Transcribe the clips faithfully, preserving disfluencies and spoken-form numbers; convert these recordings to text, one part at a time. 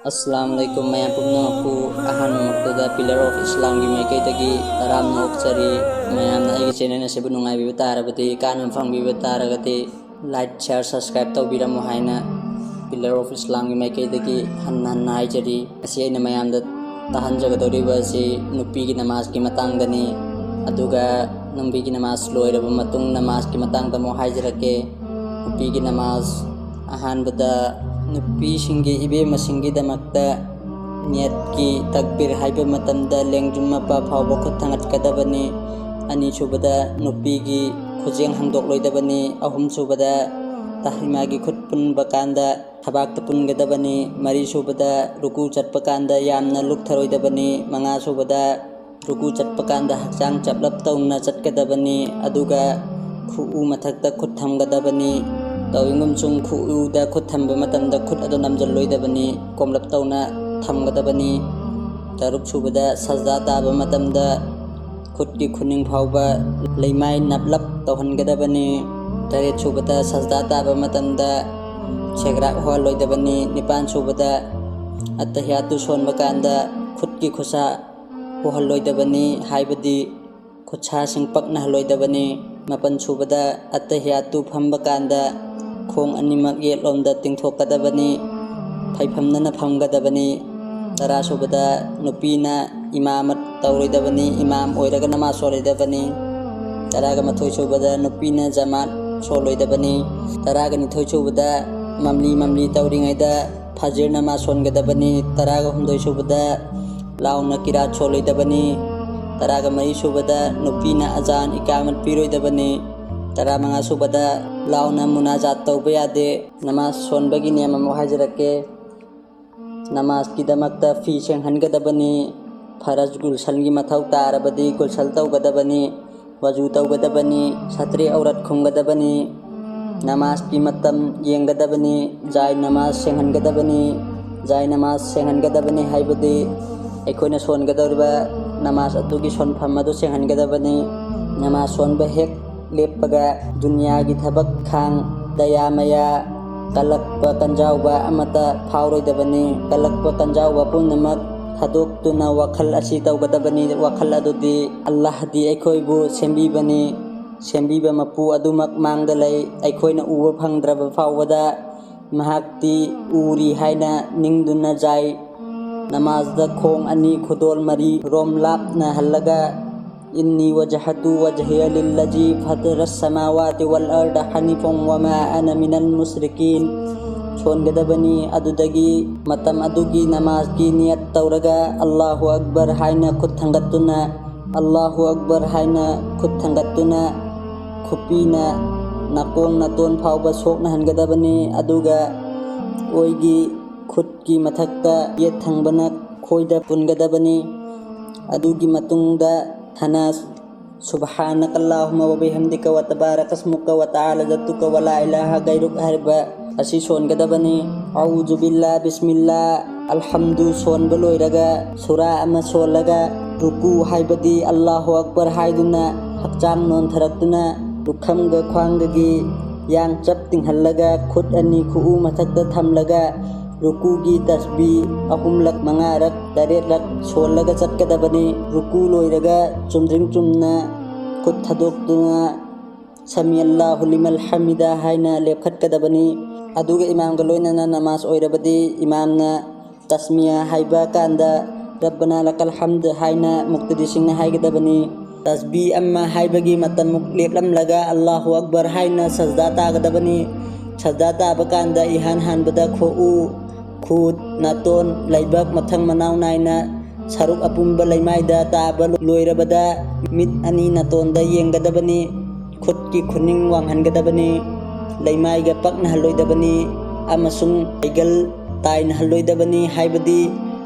ꯑꯁꯂꯥꯝ ꯑꯂꯩꯀꯨꯝ ꯃꯌꯥꯝ ꯄꯨꯝꯅꯃꯛꯄꯨ꯫ ꯑꯍꯥꯟꯕꯃꯛꯇꯗ Pillar of Islamꯒꯤ ꯃꯥꯏꯀꯩꯗꯒꯤ ꯇꯔꯥꯝꯅ ꯑꯣꯛꯆꯔꯤ꯫ ꯃꯌꯥꯝꯅ ꯑꯩꯒꯤ channel ꯑꯁꯤꯕꯨ ꯅꯨꯡꯉꯥꯏꯕꯤꯕ ꯇꯥꯔꯕꯗꯤ, ꯀꯥꯟꯅꯕ ꯐꯪꯕꯤꯕ ꯇꯥꯔꯒꯗꯤ, like, share, subscribe ꯇꯧꯕꯤꯔꯝꯃꯨ ꯍꯥꯏꯅ Pillar of Islamꯒꯤ ꯃꯥꯏꯀꯩꯗꯒꯤ ꯍꯟꯅ ꯍꯟꯅ ꯍꯥꯏꯖꯔꯤ꯫ ꯉꯁꯤ ꯑꯩꯅ ꯃꯌꯥꯝꯗ ꯇꯥꯍꯟꯖꯒꯗꯧꯔꯤꯕ ꯑꯁꯤ ꯅꯨꯄꯤꯒꯤ ꯅꯃꯥꯖꯀꯤ ꯃꯇꯥꯡꯗꯅꯤ꯫ ꯑꯗꯨꯒ ꯅꯨꯄꯤꯒꯤ ꯅꯃꯥꯖ ꯂꯣꯏꯔꯕ ꯃꯇꯨꯡ ꯅꯃꯥꯖꯀꯤ ꯃꯇꯥꯡꯗ ꯑꯃꯨꯛ ꯍꯥꯏꯖꯔꯛꯀꯦ꯫ ꯅꯨꯄꯤꯒꯤ ꯅꯃꯥꯖ ꯑꯍꯥꯟꯕꯗ ꯅꯨꯄꯤꯁꯤꯡꯒꯤ, ꯏꯕꯦꯝꯃꯁꯤꯡꯒꯤꯗꯃꯛꯇ ꯅꯤꯌꯠꯀꯤ ꯇꯛꯕꯤꯔ ꯍꯥꯏꯕ ꯃꯇꯝꯗ ꯂꯦꯡꯖꯨꯝ ꯃꯄꯥ ꯐꯥꯎꯕ ꯈꯨꯠ ꯊꯥꯡꯒꯠꯀꯗꯕꯅꯤ꯫ ꯑꯅꯤꯁꯨꯕꯗ ꯅꯨꯄꯤꯒꯤ ꯈꯨꯖꯦꯡ ꯍꯥꯡꯗꯣꯛꯂꯣꯏꯗꯕꯅꯤ꯫ ꯑꯍꯨꯝꯁꯨꯕꯗ ꯇꯍꯔꯤꯃꯥꯒꯤ ꯈꯨꯠ ꯄꯨꯟꯕ ꯀꯥꯟꯗ ꯊꯕꯥꯛꯇ ꯄꯨꯟꯒꯗꯕꯅꯤ꯫ ꯃꯔꯤꯁꯨꯕꯗ ꯔꯨꯀꯨ ꯆꯠꯄ ꯀꯥꯟꯗ ꯌꯥꯝꯅ ꯂꯨꯛꯊꯔꯣꯏꯗꯕꯅꯤ꯫ ꯃꯉꯥꯁꯨꯕꯗ ꯔꯨꯀꯨ ꯆꯠꯄ ꯀꯥꯟꯗ ꯍꯛꯆꯥꯡ ꯆꯞꯂꯞ ꯇꯧꯅ ꯆꯠꯀꯗꯕꯅꯤ꯫ ꯑꯗꯨꯒ ꯈꯨꯎ ꯃꯊꯛꯇ ꯈꯨꯠ ꯊꯝꯒꯗꯕꯅꯤ꯫ ꯇꯧꯏꯒꯨꯝꯁꯨꯡ ꯈꯨꯎꯗ ꯈꯨꯠ ꯊꯝꯕ ꯃꯇꯝꯗ ꯈꯨꯠ ꯑꯗꯨ ꯅꯝꯖꯜꯂꯣꯏꯗꯕꯅꯤ꯫ ꯀꯣꯝꯂꯞ ꯇꯧꯅ ꯊꯝꯒꯗꯕꯅꯤ꯫ ꯇꯔꯨꯛ ꯁꯨꯕꯗ ꯁꯖꯗꯥ ꯇꯥꯕ ꯃꯇꯝꯗ ꯈꯨꯠꯀꯤ ꯈꯨꯅꯤꯡ ꯐꯥꯎꯕ ꯂꯩꯃꯥꯏ ꯅꯞꯂꯞ ꯇꯧꯍꯟꯒꯗꯕꯅꯤ꯫ ꯇꯔꯦꯠ ꯁꯨꯕꯗ ꯁꯖꯗꯥ ꯇꯥꯕ ꯃꯇꯝꯗ ꯁꯦꯒ꯭ꯔꯥꯛ ꯍꯣꯍꯜꯂꯣꯏꯗꯕꯅꯤ꯫ ꯅꯤꯄꯥꯟ ꯁꯨꯕꯗ ꯑꯠꯇꯍꯤꯌꯥꯇꯨ ꯁꯣꯟꯕ ꯀꯥꯟꯗ ꯈꯨꯠꯀꯤ ꯈꯨꯠꯁꯥ ꯍꯣꯍꯜꯂꯣꯏꯗꯕꯅꯤ, ꯍꯥꯏꯕꯗꯤ ꯈꯨꯠꯁꯥꯁꯤꯡ ꯄꯛꯅꯍꯜꯂꯣꯏꯗꯕꯅꯤ꯫ ꯃꯥꯄꯟ ꯁꯨꯕꯗ ꯑꯠꯇꯍꯤꯌꯥꯇꯨ ꯐꯝꯕ ꯀꯥꯟꯗ ꯈꯣꯡ ꯑꯅꯤꯃꯛ ꯌꯦꯠꯂꯣꯝꯗ ꯇꯤꯡꯊꯣꯛꯀꯗꯕꯅꯤ, ꯐꯩꯐꯝꯅꯅ ꯐꯝꯒꯗꯕꯅꯤ꯫ ꯇꯔꯥ ꯁꯨꯕꯗ ꯅꯨꯄꯤꯅ ꯏꯃꯥꯃꯠ ꯇꯧꯔꯣꯏꯗꯕꯅꯤ, ꯏꯃꯥꯝ ꯑꯣꯏꯔꯒ ꯅꯃꯥꯖ ꯁꯣꯜꯂꯣꯏꯗꯕꯅꯤ꯫ ꯇꯔꯥꯒ ꯃꯥꯊꯣꯏ ꯁꯨꯕꯗ ꯅꯨꯄꯤꯅ ꯖꯃꯥꯠ ꯁꯣꯜꯂꯣꯏꯗꯕꯅꯤ꯫ ꯇꯔꯥꯒ ꯅꯤꯊꯣꯏ ꯁꯨꯕꯗ ꯃꯝꯂꯤ ꯃꯝꯂꯤ ꯇꯧꯔꯤꯉꯩꯗ ꯐꯖꯤꯔ ꯅꯃꯥꯖ ꯁꯣꯟꯒꯗꯕꯅꯤ꯫ ꯇꯔꯥꯒ ꯍꯨꯝꯗꯣꯏ ꯁꯨꯕꯗ ꯂꯥꯎꯅ ꯀꯤꯔꯥꯠ ꯁꯣꯜꯂꯣꯏꯗꯕꯅꯤ꯫ ꯇꯔꯥꯒ ꯃꯔꯤ ꯁꯨꯕꯗ ꯅꯨꯄꯤꯅ ꯑꯖꯥꯟ ꯏꯀꯥꯃꯠ ꯄꯤꯔꯣꯏꯗꯕꯅꯤ꯫ ꯇꯔꯥꯃꯉꯥ ꯁꯨꯕꯗ ꯂꯥꯎꯅ ꯃꯨꯅꯥꯖꯥꯠ ꯇꯧꯕ ꯌꯥꯗꯦ꯫ ꯅꯃꯥꯖ ꯁꯣꯟꯕꯒꯤ ꯅꯤꯌꯝ ꯑꯃꯨꯛ ꯍꯥꯏꯖꯔꯛꯀꯦ꯫ ꯅꯃꯥꯖꯀꯤꯗꯃꯛꯇ ꯐꯤ ꯁꯦꯡꯍꯟꯒꯗꯕꯅꯤ꯫ ꯐꯔꯖ ꯒꯨꯜꯁꯟꯒꯤ ꯃꯊꯧ ꯇꯥꯔꯕꯗꯤ ꯒꯨꯜꯁꯜ ꯇꯧꯒꯗꯕꯅꯤ꯫ ꯋꯖꯨ ꯇꯧꯒꯗꯕꯅꯤ꯫ ꯁꯇ꯭ꯔꯤ ꯑꯧꯔꯠ ꯈꯨꯝꯒꯗꯕꯅꯤ꯫ ꯅꯃꯥꯖꯀꯤ ꯃꯇꯝ ꯌꯦꯡꯒꯗꯕꯅꯤ꯫ ꯖꯥꯏ ꯅꯃꯥꯖ ꯁꯦꯡꯍꯟꯒꯗꯕꯅꯤ꯫ ꯖꯥꯏ ꯅꯃꯥꯖ ꯁꯦꯡꯍꯟꯒꯗꯕꯅꯤ ꯍꯥꯏꯕꯗꯤ ꯑꯩꯈꯣꯏꯅ ꯁꯣꯟꯒꯗꯧꯔꯤꯕ ꯅꯃꯥꯖ ꯑꯗꯨꯒꯤ ꯁꯣꯟꯐꯝ ꯑꯗꯨ ꯁꯦꯡꯍꯟꯒꯗꯕꯅꯤ꯫ ꯅꯃꯥꯖ ꯁꯣꯟꯕ ꯍꯦꯛ ꯂꯦꯞꯄꯒ ꯗꯨꯅꯤꯌꯥꯒꯤ ꯊꯕꯛ ꯈꯥꯡ, ꯗꯌꯥ ꯃꯌꯥ, ꯀꯜꯂꯛꯄ ꯀꯟꯖꯥꯎꯕ ꯑꯃꯠꯇ ꯐꯥꯎꯔꯣꯏꯗꯕꯅꯤ꯫ ꯀꯜꯂꯛꯄ ꯀꯟꯖꯥꯎꯕ ꯄꯨꯝꯅꯃꯛ ꯊꯥꯗꯣꯛꯇꯨꯅ ꯋꯥꯈꯜ ꯑꯁꯤ ꯇꯧꯒꯗꯕꯅꯤ꯫ ꯋꯥꯈꯜ ꯑꯗꯨꯗꯤ ꯑꯜꯂꯥꯍꯗꯤ ꯑꯩꯈꯣꯏꯕꯨ ꯁꯦꯝꯕꯤꯕꯅꯤ꯫ ꯁꯦꯝꯕꯤꯕ ꯃꯄꯨ ꯑꯗꯨꯃꯛ ꯃꯥꯡꯗ ꯂꯩ꯫ ꯑꯩꯈꯣꯏꯅ ꯎꯕ ꯐꯪꯗ꯭ꯔꯕ ꯐꯥꯎꯕꯗ ꯃꯍꯥꯛꯇꯤ ꯎꯔꯤ ꯍꯥꯏꯅ ꯅꯤꯡꯗꯨꯅ ꯖꯥꯏ꯫ ꯅꯃꯥꯖꯗ ꯈꯣꯡ ꯑꯅꯤ ꯈꯨꯗꯣꯜ ꯃꯔꯤ ꯔꯣꯝ ꯂꯥꯞꯅ ꯍꯜꯂꯒ, "إني وجهت وجهي للذي فطر السماوات والأرض حنيفا وما أنا من المشركين" ꯁꯣꯟꯒꯗꯕꯅꯤ꯫ ꯑꯗꯨꯗꯒꯤ ꯃꯇꯝ ꯑꯗꯨꯒꯤ ꯅꯃꯥꯖꯀꯤ ꯅꯤꯌꯠ ꯇꯧꯔꯒ "ꯑꯜꯂꯥꯍꯨ ꯑꯛꯕꯔ" ꯍꯥꯏꯅ ꯈꯨꯠ ꯊꯥꯡꯒꯠꯇꯨꯅ, "ꯑꯜꯂꯥꯍꯨ ꯑꯛꯕꯔ" ꯍꯥꯏꯅ ꯈꯨꯠ ꯊꯥꯡꯒꯠꯇꯨꯅ ꯈꯨꯄꯤꯅ ꯅꯥꯀꯣꯡ ꯅꯥꯇꯣꯟ ꯐꯥꯎꯕ ꯁꯣꯛꯅꯍꯟꯒꯗꯕꯅꯤ꯫ ꯑꯗꯨꯒ ꯑꯣꯏꯒꯤ ꯈꯨꯠꯀꯤ ꯃꯊꯛꯇ ꯌꯦꯠ ꯊꯪꯕꯅ ꯈꯣꯏꯗ ꯄꯨꯟꯒꯗꯕꯅꯤ꯫ ꯑꯗꯨꯒꯤ ꯃꯇꯨꯡꯗ ꯊꯅꯥ "سبحانك اللهم وبحمدك وتبارك اسمك وتعالى جدك ولا إله غيرك" ꯍꯥꯏꯔꯤꯕ ꯑꯁꯤ ꯁꯣꯟꯒꯗꯕꯅꯤ꯫ "ꯑꯎꯖꯨ ꯕꯤꯜꯂꯥ", "ꯕꯤꯁꯃꯤꯜꯂꯥ", "ꯑꯜꯍꯝꯗꯨ" ꯁꯣꯟꯕ ꯂꯣꯏꯔꯒ, ꯁꯨꯔꯥ ꯑꯃ ꯁꯣꯜꯂꯒ, ꯔꯨꯀꯨ ꯍꯥꯏꯕꯗꯤ "ꯑꯜꯂꯥꯍꯨ ꯑꯛꯕꯔ" ꯍꯥꯏꯗꯨꯅ ꯍꯛꯆꯥꯡ ꯅꯣꯟꯊꯔꯛꯇꯨꯅ, ꯂꯨꯈꯝꯒ ꯈ꯭ꯋꯥꯡꯒꯒꯤ ꯌꯥꯡ ꯆꯞ ꯇꯤꯡꯍꯜꯂꯒ, ꯈꯨꯠ ꯑꯅꯤ ꯈꯨꯎ ꯃꯊꯛꯇ ꯊꯝꯂꯒ, ꯔꯨꯀꯨꯒꯤ ꯇꯁꯕꯤ ꯑꯍꯨꯝꯂꯛ, ꯃꯉꯥꯔꯛ, ꯇꯔꯦꯠꯂꯛ ꯁꯣꯜꯂꯒ ꯆꯠꯀꯗꯕꯅꯤ꯫ ꯔꯨꯀꯨ ꯂꯣꯏꯔꯒ ꯆꯨꯝꯗ꯭ꯔꯤꯡ ꯆꯨꯝꯅ ꯈꯨꯠ ꯊꯥꯗꯣꯛꯇꯨꯅ "ꯁꯃꯤ ꯑꯜꯂꯥꯍꯨ ꯂꯤꯃꯜ ꯍꯃꯤꯗꯥ" ꯍꯥꯏꯅ ꯂꯦꯞꯈꯠꯀꯗꯕꯅꯤ꯫ ꯑꯗꯨꯒ ꯏꯃꯥꯝꯒ ꯂꯣꯏꯅꯅ ꯅꯃꯥꯖ ꯑꯣꯏꯔꯕꯗꯤ ꯏꯃꯥꯝꯅ ꯇꯁꯃꯤꯌꯥ ꯍꯥꯏꯕ ꯀꯥꯟꯗ "ꯔꯕꯅꯥ ꯂꯀꯜ ꯍꯝꯗ" ꯍꯥꯏꯅ ꯃꯨꯛꯇꯗꯤꯁꯤꯡꯅ ꯍꯥꯏꯒꯗꯕꯅꯤ꯫ ꯇꯁꯕꯤ ꯑꯃ ꯍꯥꯏꯕꯒꯤ ꯃꯇꯝꯃꯨꯛ ꯂꯦꯞꯂꯝꯂꯒ "ꯑꯜꯂꯥꯍꯨ ꯑꯛꯕꯔ" ꯍꯥꯏꯅ ꯁꯖꯗꯥ ꯇꯥꯒꯗꯕꯅꯤ꯫ ꯁꯖꯗꯥ ꯇꯥꯕ ꯀꯥꯟꯗ ꯏꯍꯥꯟ ꯍꯥꯟꯕꯗ ꯈꯨꯎ, ꯈꯨꯠ, ꯅꯥꯇꯣꯟ, ꯂꯩꯕꯥꯛ ꯃꯊꯪ ꯃꯅꯥꯎ ꯅꯥꯏꯅ ꯁꯔꯨꯛ ꯑꯄꯨꯝꯕ ꯂꯩꯃꯥꯏꯗ ꯇꯥꯕ ꯂꯣꯏꯔꯕꯗ ꯃꯤꯠ ꯑꯅꯤ ꯅꯥꯇꯣꯟꯗ ꯌꯦꯡꯒꯗꯕꯅꯤ꯫ ꯈꯨꯠꯀꯤ ꯈꯨꯅꯤꯡ ꯋꯥꯡꯍꯟꯒꯗꯕꯅꯤ꯫ ꯂꯩꯃꯥꯏꯒ ꯄꯛꯅꯍꯜꯂꯣꯏꯗꯕꯅꯤ ꯑꯃꯁꯨꯡ ꯐꯩꯒꯜ ꯇꯥꯏꯅꯍꯜꯂꯣꯏꯗꯕꯅꯤ, ꯍꯥꯏꯕꯗꯤ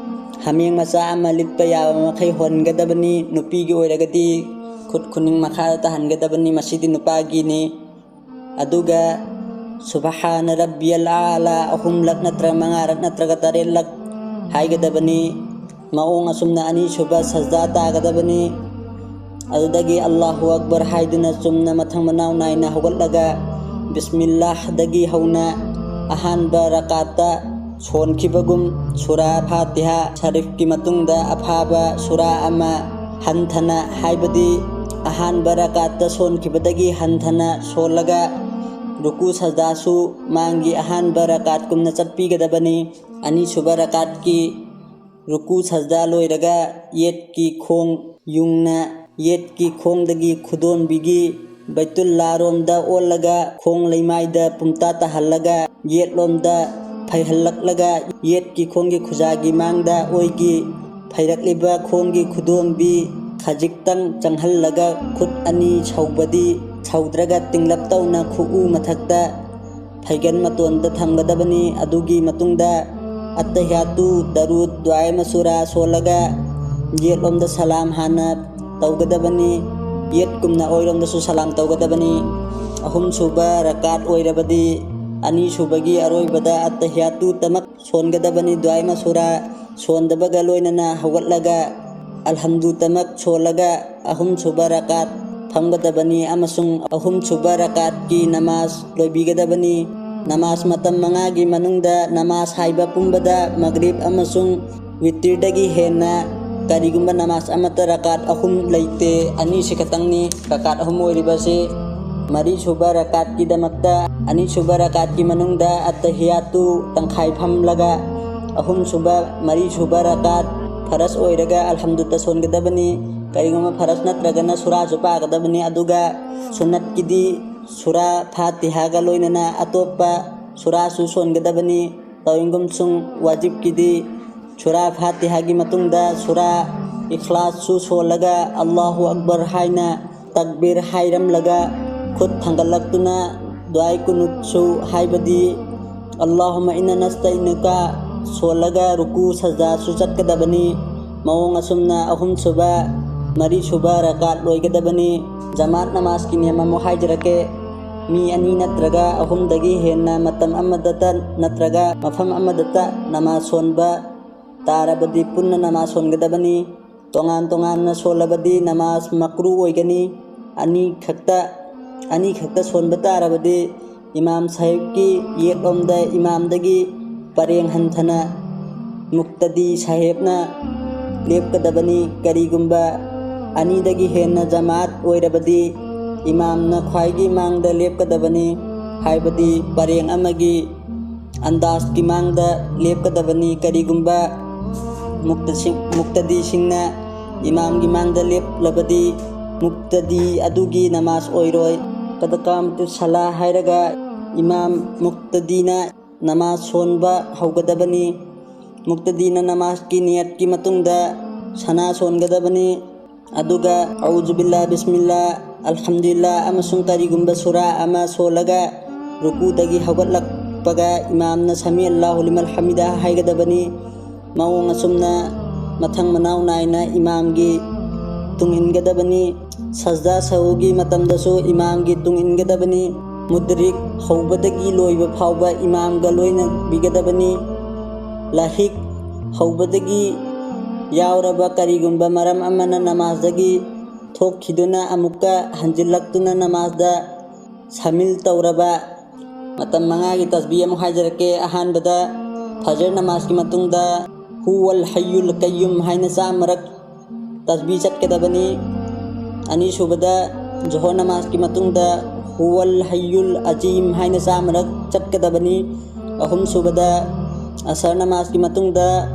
ꯍꯥꯃꯦꯡ ꯃꯆꯥ ꯑꯃ ꯂꯤꯠꯄ ꯌꯥꯕ ꯃꯈꯩ ꯍꯣꯟꯒꯗꯕꯅꯤ꯫ ꯅꯨꯄꯤꯒꯤ ꯑꯣꯏꯔꯒꯗꯤ ꯈꯨꯠ ꯈꯨꯅꯤꯡ ꯃꯈꯥꯗ ꯇꯥꯍꯟꯒꯗꯕꯅꯤ, ꯃꯁꯤꯗꯤ ꯅꯨꯄꯥꯒꯤꯅꯤ꯫ ꯑꯗꯨꯒ "ꯁꯨꯕꯍꯥꯅ ꯔꯕꯤꯌꯜ ꯑꯥꯂꯥ" ꯑꯍꯨꯝꯂꯛ ꯅꯠꯇ꯭ꯔꯒ ꯃꯉꯥꯔꯛ ꯅꯠꯇ꯭ꯔꯒ ꯇꯔꯦꯠꯂꯛ ꯍꯥꯏꯒꯗꯕꯅꯤ꯫ ꯃꯑꯣꯡ ꯑꯁꯨꯝꯅ ꯑꯅꯤꯁꯨꯕ ꯁꯖꯗꯥ ꯇꯥꯒꯗꯕꯅꯤ꯫ ꯑꯗꯨꯗꯒꯤ "ꯑꯜꯂꯥꯍꯨ ꯑꯛꯕꯔ" ꯍꯥꯏꯗꯨꯅ ꯆꯨꯝꯅ ꯃꯊꯪ ꯃꯅꯥꯎ ꯅꯥꯏꯅ ꯍꯧꯒꯠꯂꯒ, "ꯕꯤꯁꯃꯤꯜꯂꯥꯍꯗꯒꯤ" ꯍꯧꯅ ꯑꯍꯥꯟꯕ ꯔꯀꯥꯠꯇ ꯁꯣꯟꯈꯤꯕꯒꯨꯝ ꯁꯨꯔꯥ ꯐꯥꯇꯤꯍꯥ ꯁꯔꯤꯐꯀꯤ ꯃꯇꯨꯡꯗ ꯑꯐꯥꯕ ꯁꯨꯔꯥ ꯑꯃ ꯍꯟꯊꯅ, ꯍꯥꯏꯕꯗꯤ ꯑꯍꯥꯟꯕ ꯔꯀꯥꯠꯇ ꯁꯣꯟꯈꯤꯕꯗꯒꯤ ꯍꯟꯊꯅ ꯁꯣꯜꯂꯒ ꯔꯨꯀꯨ ꯁꯖꯗꯥꯁꯨ ꯃꯥꯡꯒꯤ ꯑꯍꯥꯟꯕ ꯔꯀꯥꯠꯀꯨꯝꯅ ꯆꯠꯄꯤꯒꯗꯕꯅꯤ꯫ ꯑꯅꯤꯁꯨꯕ ꯔꯀꯥꯠꯀꯤ ꯔꯨꯀꯨ ꯁꯖꯗꯥ ꯂꯣꯏꯔꯒ ꯌꯦꯠꯀꯤ ꯈꯣꯡ ꯌꯨꯡꯅ ꯌꯦꯠꯀꯤ ꯈꯣꯡꯗꯒꯤ ꯈꯨꯗꯣꯝꯕꯤꯒꯤ ꯕꯩꯇꯨꯜꯂꯥꯔꯣꯝꯗ ꯑꯣꯜꯂꯒ ꯈꯣꯡ ꯂꯩꯃꯥꯏꯗ ꯄꯨꯝꯇꯥ ꯇꯥꯍꯜꯂꯒ ꯌꯦꯠꯂꯣꯝꯗ ꯐꯩꯍꯜꯂꯛꯂꯒ ꯌꯦꯠꯀꯤ ꯈꯣꯡꯒꯤ ꯈꯨꯖꯥꯒꯤ ꯃꯥꯡꯗ ꯑꯣꯏꯒꯤ ꯐꯩꯔꯛꯂꯤꯕ ꯈꯣꯡꯒꯤ ꯈꯨꯗꯣꯝꯕꯤ ꯈꯖꯤꯛꯇꯪ ꯆꯪꯍꯜꯂꯒ ꯈꯨꯠ ꯑꯅꯤ ꯁꯧꯕꯗꯤ ꯁꯧꯗ꯭ꯔꯒ ꯇꯤꯡꯂꯞ ꯇꯧꯅ ꯈꯨꯎ ꯃꯊꯛꯇ ꯐꯩꯒꯟ ꯃꯇꯣꯟꯗ ꯊꯝꯒꯗꯕꯅꯤ꯫ ꯑꯗꯨꯒꯤ ꯃꯇꯨꯡꯗ ꯑꯠꯇꯍꯤꯌꯥꯇꯨ, ꯗꯔꯨꯗ, ꯗꯨꯑꯥꯏ ꯃꯁꯨꯔꯥ ꯁꯣꯜꯂꯒ ꯌꯦꯠꯂꯣꯝꯗ ꯁꯂꯥꯝ ꯍꯥꯟꯅ ꯇꯧꯒꯗꯕꯅꯤ꯫ ꯌꯦꯠꯀꯨꯝꯅ ꯑꯣꯏꯔꯣꯝꯗꯁꯨ ꯁꯂꯥꯝ ꯇꯧꯒꯗꯕꯅꯤ꯫ ꯑꯍꯨꯝꯁꯨꯕ ꯔꯀꯥꯠ ꯑꯣꯏꯔꯕꯗꯤ ꯑꯅꯤꯁꯨꯕꯒꯤ ꯑꯔꯣꯏꯕꯗ ꯑꯠꯇꯍꯤꯌꯥꯇꯨ ꯇꯃꯛ ꯁꯣꯟꯒꯗꯕꯅꯤ꯫ ꯗꯨꯑꯥꯏ ꯃꯁꯨꯔꯥ ꯁꯣꯟꯗꯕꯒ ꯂꯣꯏꯅꯅ ꯍꯧꯒꯠꯂꯒ ꯑꯜꯍꯝꯗꯨ ꯇꯃꯛ ꯁꯣꯜꯂꯒ ꯑꯍꯨꯝꯁꯨꯕ ꯔꯀꯥꯠ ꯐꯝꯒꯗꯕꯅꯤ ꯑꯃꯁꯨꯡ ꯑꯍꯨꯝꯁꯨꯕ ꯔꯀꯥꯠꯀꯤ ꯅꯃꯥꯖ ꯂꯣꯏꯕꯤꯒꯗꯕꯅꯤ꯫ ꯅꯃꯥꯖ ꯃꯇꯝ ꯃꯉꯥꯒꯤ ꯃꯅꯨꯡꯗ ꯅꯃꯥꯖ ꯍꯥꯏꯕ ꯄꯨꯝꯕꯗ ꯃꯒ꯭ꯔꯤꯕ ꯑꯃꯁꯨꯡ ꯋꯤꯇꯤꯔꯗꯒꯤ ꯍꯦꯟꯅ ꯀꯔꯤꯒꯨꯝꯕ ꯅꯃꯥꯖ ꯑꯃꯠꯇ ꯔꯀꯥꯠ ꯑꯍꯨꯝ ꯂꯩꯇꯦ꯫ ꯑꯅꯤꯁꯤ ꯈꯛꯇꯪꯅꯤ ꯔꯀꯥꯠ ꯑꯍꯨꯝ ꯑꯣꯏꯔꯤꯕꯁꯤ꯫ ꯃꯔꯤꯁꯨꯕ ꯔꯀꯥꯠꯀꯤꯗꯃꯛꯇ ꯑꯅꯤꯁꯨꯕ ꯔꯀꯥꯠꯀꯤ ꯃꯅꯨꯡꯗ ꯑꯠꯇꯍꯤꯌꯥꯇꯨ ꯇꯪꯈꯥꯏ ꯐꯝꯂꯒ ꯑꯍꯨꯝꯁꯨꯕ, ꯃꯔꯤꯁꯨꯕ ꯔꯀꯥꯠ ꯐꯔꯁ ꯑꯣꯏꯔꯒ ꯑꯜꯍꯝꯗꯨꯇ ꯁꯣꯟꯒꯗꯕꯅꯤ꯫ ꯀꯔꯤꯒꯨꯝꯕ ꯐꯔꯁ ꯅꯠꯇ꯭ꯔꯒꯅ ꯁꯨꯔꯥꯁꯨ ꯄꯥꯒꯗꯕꯅꯤ꯫ ꯑꯗꯨꯒ ꯁꯨꯟꯅꯠꯀꯤꯗꯤ ꯁꯨꯔꯥ ꯐꯥꯇꯤꯍꯥꯒ ꯂꯣꯏꯅꯅ ꯑꯇꯣꯞꯄ ꯁꯨꯔꯥꯁꯨ ꯁꯣꯟꯒꯗꯕꯅꯤ꯫ ꯇꯧꯏꯒꯨꯝꯁꯨꯡ ꯋꯥꯖꯤꯕꯀꯤꯗꯤ ꯁꯨꯔꯥ ꯐꯥꯇꯤꯍꯥꯒꯤ ꯃꯇꯨꯡꯗ ꯁꯨꯔꯥ ꯏꯈ꯭ꯂꯥꯁꯁꯨ ꯁꯣꯜꯂꯒ ꯑꯜꯂꯥꯍꯨ ꯑꯛꯕꯔ ꯍꯥꯏꯅ ꯇꯛꯕꯤꯔ ꯍꯥꯏꯔꯝꯂꯒ ꯈꯨꯠ ꯊꯥꯡꯒꯠꯂꯛꯇꯨꯅ ꯗꯨꯑꯥꯏ ꯀꯨꯅꯨꯠꯁꯨ, ꯍꯥꯏꯕꯗꯤ ꯑꯜꯂꯥꯍꯨꯝꯃ ꯏꯟꯅ ꯅꯁꯇꯥꯏꯅꯨꯀ ꯁꯣꯜꯂꯒ ꯔꯨꯀꯨ ꯁꯖꯗꯥꯁꯨ ꯆꯠꯀꯗꯕꯅꯤ꯫ ꯃꯑꯣꯡ ꯑꯁꯨꯝꯅ ꯑꯍꯨꯝꯁꯨꯕ, ꯃꯔꯤꯁꯨꯕ ꯔꯀꯥꯠ ꯂꯣꯏꯒꯗꯕꯅꯤ꯫ ꯖꯃꯥꯠ ꯅꯃꯥꯖꯀꯤ ꯅꯤꯌꯝ ꯑꯃꯨꯛ ꯍꯥꯏꯖꯔꯛꯀꯦ꯫ ꯃꯤ ꯑꯅꯤ ꯅꯠꯇ꯭ꯔꯒ ꯑꯍꯨꯝꯗꯒꯤ ꯍꯦꯟꯅ ꯃꯇꯝ ꯑꯃꯗꯇ ꯅꯠꯇ꯭ꯔꯒ ꯃꯐꯝ ꯑꯃꯗꯇ ꯅꯃꯥꯖ ꯁꯣꯟꯕ ꯇꯥꯔꯕꯗꯤ ꯄꯨꯟꯅ ꯅꯃꯥꯖ ꯁꯣꯟꯒꯗꯕꯅꯤ꯫ ꯇꯣꯉꯥꯟ ꯇꯣꯉꯥꯟꯅ ꯁꯣꯜꯂꯕꯗꯤ ꯅꯃꯥꯖ ꯃꯀ꯭ꯔꯨ ꯑꯣꯏꯒꯅꯤ꯫ ꯑꯅꯤꯈꯛꯇ, ꯑꯅꯤꯈꯛꯇ ꯁꯣꯟꯕ ꯇꯥꯔꯕꯗꯤ ꯏꯃꯥꯝ ꯁꯥꯍꯦꯕꯀꯤ ꯌꯦꯠꯂꯣꯝꯗ ꯏꯃꯥꯝꯗꯒꯤ ꯄꯔꯦꯡ ꯍꯟꯊꯅ ꯃꯨꯛꯇꯗꯤ ꯁꯥꯍꯦꯕꯅ ꯂꯦꯞꯀꯗꯕꯅꯤ꯫ ꯀꯔꯤꯒꯨꯝꯕ ꯑꯅꯤꯗꯒꯤ ꯍꯦꯟꯅ ꯖꯃꯥꯠ ꯑꯣꯏꯔꯕꯗꯤ ꯏꯃꯥꯝꯅ ꯈ꯭ꯋꯥꯏꯒꯤ ꯃꯥꯡꯗ ꯂꯦꯞꯀꯗꯕꯅꯤ, ꯍꯥꯏꯕꯗꯤ ꯄꯔꯦꯡ ꯑꯃꯒꯤ ꯑꯟꯗꯥꯖꯀꯤ ꯃꯥꯡꯗ ꯂꯦꯞꯀꯗꯕꯅꯤ꯫ ꯀꯔꯤꯒꯨꯝꯕ ꯃꯨꯛꯇꯁꯤꯡ-, ꯃꯨꯛꯇꯗꯤꯁꯤꯡꯅ ꯏꯃꯥꯝꯒꯤ ꯃꯥꯡꯗ ꯂꯦꯞꯂꯕꯗꯤ ꯃꯨꯛꯇꯗꯤ ꯑꯗꯨꯒꯤ ꯅꯃꯥꯖ ꯑꯣꯏꯔꯣꯏ꯫ ꯀꯗ ꯀꯥꯃꯇꯨ ꯁꯂꯥ ꯍꯥꯏꯔꯒ ꯏꯃꯥꯝ ꯃꯨꯛꯇꯗꯤꯅ ꯅꯃꯥꯖ ꯁꯣꯟꯕ ꯍꯧꯒꯗꯕꯅꯤ꯫ ꯃꯨꯛꯇꯗꯤꯅ ꯅꯃꯥꯖꯀꯤ ꯅꯤꯌꯠꯀꯤ ꯃꯇꯨꯡꯗ ꯁꯅꯥ ꯁꯣꯟꯒꯗꯕꯅꯤ꯫ ꯑꯗꯨꯒ ꯑꯎꯖꯨ ꯕꯤꯜꯂꯥ, ꯕꯤꯁꯃꯤꯜꯂꯥ, ꯑꯜꯍꯝꯗꯨꯂꯤꯜꯂꯥ ꯑꯃꯁꯨꯡ ꯀꯔꯤꯒꯨꯝꯕ ꯁꯨꯔꯥ ꯑꯃ ꯁꯣꯜꯂꯒ ꯔꯨꯀꯨꯗꯒꯤ ꯍꯧꯒꯠꯂꯛꯄꯒ ꯏꯃꯥꯝꯅ ꯁꯃꯤ ꯑꯜꯂꯥꯍꯨ ꯂꯤꯃꯟ ꯍꯃꯤꯗꯥ ꯍꯥꯏꯒꯗꯕꯅꯤ꯫ ꯃꯑꯣꯡ ꯑꯁꯨꯝꯅ ꯃꯊꯪ ꯃꯅꯥꯎ ꯅꯥꯏꯅ ꯏꯃꯥꯝꯒꯤ ꯇꯨꯡ ꯏꯟꯒꯗꯕꯅꯤ꯫ ꯁꯖꯗꯥ ꯁꯍꯨꯒꯤ ꯃꯇꯝꯗꯁꯨ ꯏꯃꯥꯝꯒꯤ ꯇꯨꯡ ꯏꯟꯒꯗꯕꯅꯤ꯫ ꯃꯨꯗ꯭ꯔꯤꯛ ꯍꯧꯕꯗꯒꯤ ꯂꯣꯏꯕ ꯐꯥꯎꯕ ꯏꯃꯥꯝꯒ ꯂꯣꯏꯅꯕꯤꯒꯗꯕꯅꯤ꯫ ꯂꯥꯍꯤꯛ ꯍꯧꯕꯗꯒꯤ ꯌꯥꯎꯔꯕ ꯀꯔꯤꯒꯨꯝꯕ ꯃꯔꯝ ꯑꯃꯅ ꯅꯃꯥꯖꯗꯒꯤ ꯊꯣꯛꯈꯤꯗꯨꯅ ꯑꯃꯨꯛꯀ ꯍꯟꯖꯤꯜꯂꯛꯇꯨꯅ ꯅꯃꯥꯖꯗ ꯁꯥꯃꯤꯜ ꯇꯧꯔꯕ꯫ ꯃꯇꯝ ꯃꯉꯥꯒꯤ ꯇꯁꯕꯤ ꯑꯃꯨꯛ ꯍꯥꯏꯖꯔꯛꯀꯦ꯫ ꯑꯍꯥꯟꯕꯗ ꯐꯖꯔ ꯅꯃꯥꯖꯀꯤ ꯃꯇꯨꯡꯗ ꯍꯨꯋꯜ ꯍꯌ꯭ꯌꯨꯜ ꯀꯌ꯭ꯌꯨꯝ ꯍꯥꯏꯅ ꯆꯥꯝꯃꯔꯛ ꯇꯁꯕꯤ ꯆꯠꯀꯗꯕꯅꯤ꯫ ꯑꯅꯤꯁꯨꯕꯗ ꯖꯣꯍꯣꯔ ꯅꯃꯥꯖꯀꯤ ꯃꯇꯨꯡꯗ ꯍꯨꯋꯜ ꯍꯌ꯭ꯌꯨꯜ ꯑꯖꯤꯝ ꯍꯥꯏꯅ ꯆꯥꯝꯃꯔꯛ ꯆꯠꯀꯗꯕꯅꯤ꯫ ꯑꯍꯨꯝꯁꯨꯕꯗ ꯑꯁꯔ ꯅꯃꯥꯖꯀꯤ ꯃꯇꯨꯡꯗ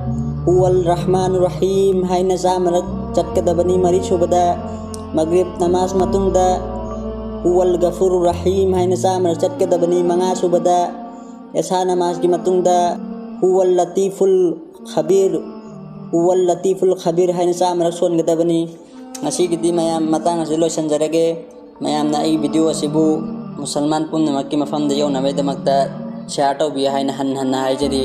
ꯍꯨꯋꯜ ꯔꯍꯃꯥꯟ ꯔꯍꯤꯝ ꯍꯥꯏꯅ ꯆꯥꯝꯃꯔꯛ ꯆꯠꯀꯗꯕꯅꯤ꯫ ꯃꯔꯤꯁꯨꯕꯗ ꯃꯒ꯭ꯔꯤꯕ ꯅꯃꯥꯖ ꯃꯇꯨꯡꯗ ꯍꯨꯋꯜ ꯒꯐꯨꯔ ꯔꯍꯤꯝ ꯍꯥꯏꯅ ꯆꯥꯝꯃꯔꯛ ꯆꯠꯀꯗꯕꯅꯤ꯫ ꯃꯉꯥꯁꯨꯕꯗ ꯏꯁꯥ ꯅꯃꯥꯖꯀꯤ ꯃꯇꯨꯡꯗ ꯍꯨꯋꯜ ꯂꯇꯤꯐꯨꯜ ꯈꯕꯤꯔ, ꯍꯨꯋꯜ ꯂꯇꯤꯐꯨꯜ ꯈꯕꯤꯔ ꯍꯥꯏꯅ ꯆꯥꯝꯃꯔꯛ ꯁꯣꯟꯒꯗꯕꯅꯤ꯫ ꯉꯁꯤꯒꯤꯗꯤ ꯃꯌꯥꯝ ꯃꯇꯥꯡ ꯑꯁꯤ ꯂꯣꯏꯁꯤꯟꯖꯔꯒꯦ꯫ ꯃꯌꯥꯝꯅ ꯑꯩꯒꯤ ꯚꯤꯗꯤꯑꯣ ꯑꯁꯤꯕꯨ ꯃꯨꯁꯜꯃꯥꯟ ꯄꯨꯝꯅꯃꯛꯀꯤ ꯃꯐꯝꯗ ꯌꯧꯅꯕꯒꯤꯗꯃꯛꯇ ꯁꯤꯌꯥꯔ ꯇꯧꯕꯤꯌꯨ ꯍꯥꯏꯅ ꯍꯟꯅ ꯍꯟꯅ ꯍꯥꯏꯖꯔꯤ꯫